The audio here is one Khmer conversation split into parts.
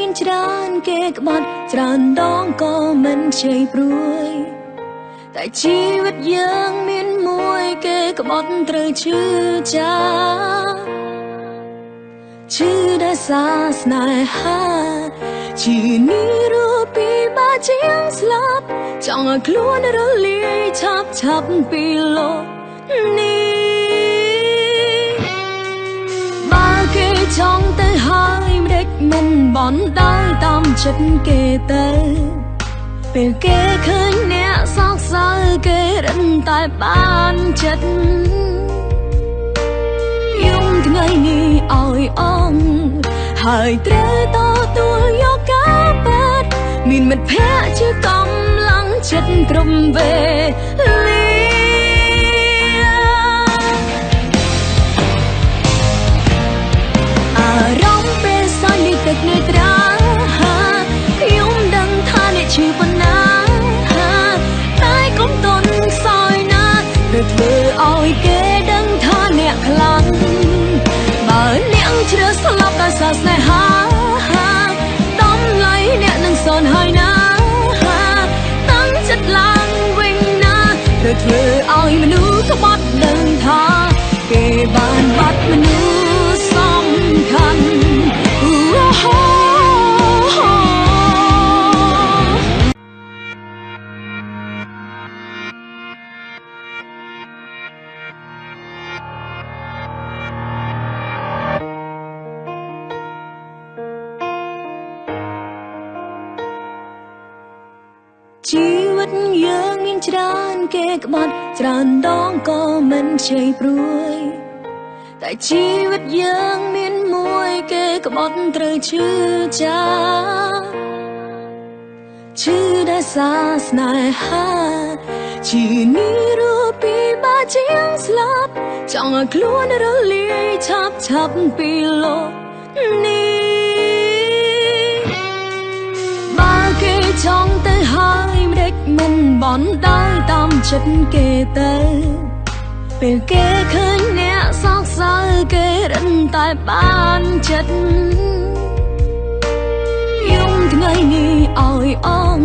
មានច្រើនគេក្បត់ច្រើនដងក៏មិនខ្ចីព្រួយតែជីវិតយើងមានមួយគេក្បត់ត្រូវឈឺចាប់ឈឺដោយសារស្នេហាឈឺនេះរូបពីបាជាងស្លាប់ចង់ឲ្យខ្លួនរលាយឆាប់ឆាប់ពីលោកនេះបើគេចង់ទៅហើយម្ដេចមិនបន់ដោយតាមចិត្តគេទៅពេលគេឃើញអ្នកសោកសៅគេរិនតែបានចិត្តយំថ្ងៃនេះឲ្យអងហើយត្រូវទទួលយកការពិតមានមិត្តភក្តិជាកម្លាំងចិត្តគ្រប់វេលាអារម្មណ៍ពេលសោយនេះទឹកនៅត្រាខ្ញុំដឹងថាអ្នកឈឺប៉ុណ្ណាតែកុំទន់ខ្សោយណាឬធ្វើឲ្យគេដឹងថាអ្នកខ្លាំងបើអ្នកជ្រើសស្លាប់ដោយសារស្នេហាតម្លៃអ្នកនឹងសូនហើយណាតាំងចិត្តឡើងវិញណាឬធ្វើឲ្យមនុស្សក្បត់ដឹងថាគេបានបាត់មនុស្សសំខាន់ជីវិតយើងមានច្រើនគេក្បត់ច្រើនដងក៏មិនខ្ចីព្រួយតែជីវិតយើងមានមួយគេក្បត់ត្រូវឈឺចាប់ឈឺដោយសារស្នេហាឈឺនេះរូបពីបាជាងស្លាប់ចង់ឲ្យខ្លួនរលាយឆាប់ឆាប់ពីលោកនេះបើគេចង់ទៅហើយម្ដេចមិនបន់ដោយតាមចិត្តគេទៅពេលគេឃើញអ្នកសោកសៅគេរិនតែបានចិត្តយំថ្ងៃនេះឲ្យអង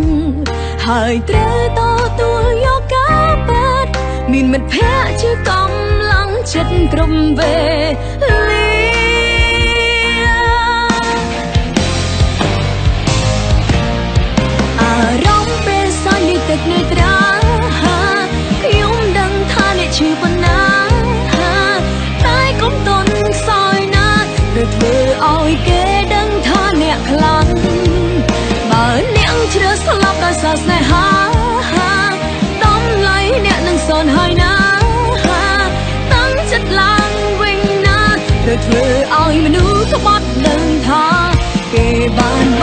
ហើយត្រូវទទួលយកការពិតមានមិត្តភក្តិជាកម្លាំងចិត្តគ្រប់វេលាអារម្មណ៍ពេលសោយនេះទឹកនៅត្រាខ្ញុំដឹងថាអ្នកឈឺប៉ុណ្ណាតែកុំទន់ខ្សោយណាឬធ្វើឲ្យគេដឹងថាអ្នកខ្លាំងបើអ្នកជ្រើសស្លាប់ដោយសារស្នេហាតម្លៃអ្នកនឹងសូនហើយណាតាំងចិត្តឡើងវិញណាឬធ្វើឲ្យមនុស្សក្បត់ដឹងថាគេបាន